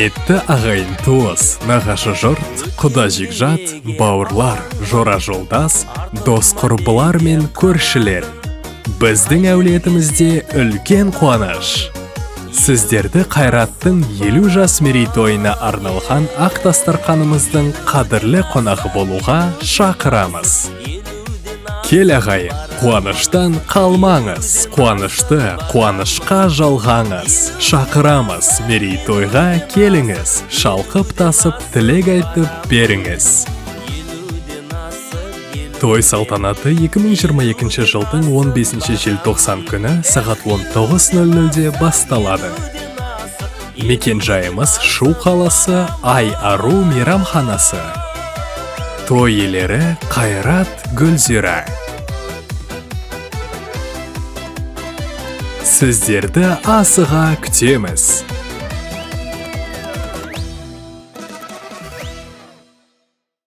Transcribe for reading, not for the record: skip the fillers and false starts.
Құрметті ағайын туыс, нағашы жұрт, құда жекжат, бауырлар, жора жолдас, дос құрбылар мен көршілер. Біздің әулетімізде үлкен қуаныш. Сіздерді Қайраттың 50 жас мерейтойына арналған ақ дастарқанымыздың қадірлі қонағы болуға шақырамыз. Кел, ағайын, қуаныштан қалмаңыз, қуанышты қуанышқа жалғаңыз. Шақырамыз, мерейтойға келіңіз, шалқып тасып тілек айтып беріңіз. Той салтанаты 2022 жылдың 15 желтоқсан күні сағат 19:00-де басталады. Мекен жайымыз: Шу қаласы, Ай Ару мейрамханасы. Той иелері: Қайрат, Гүлзира. Сіздерді асыға күтеміз.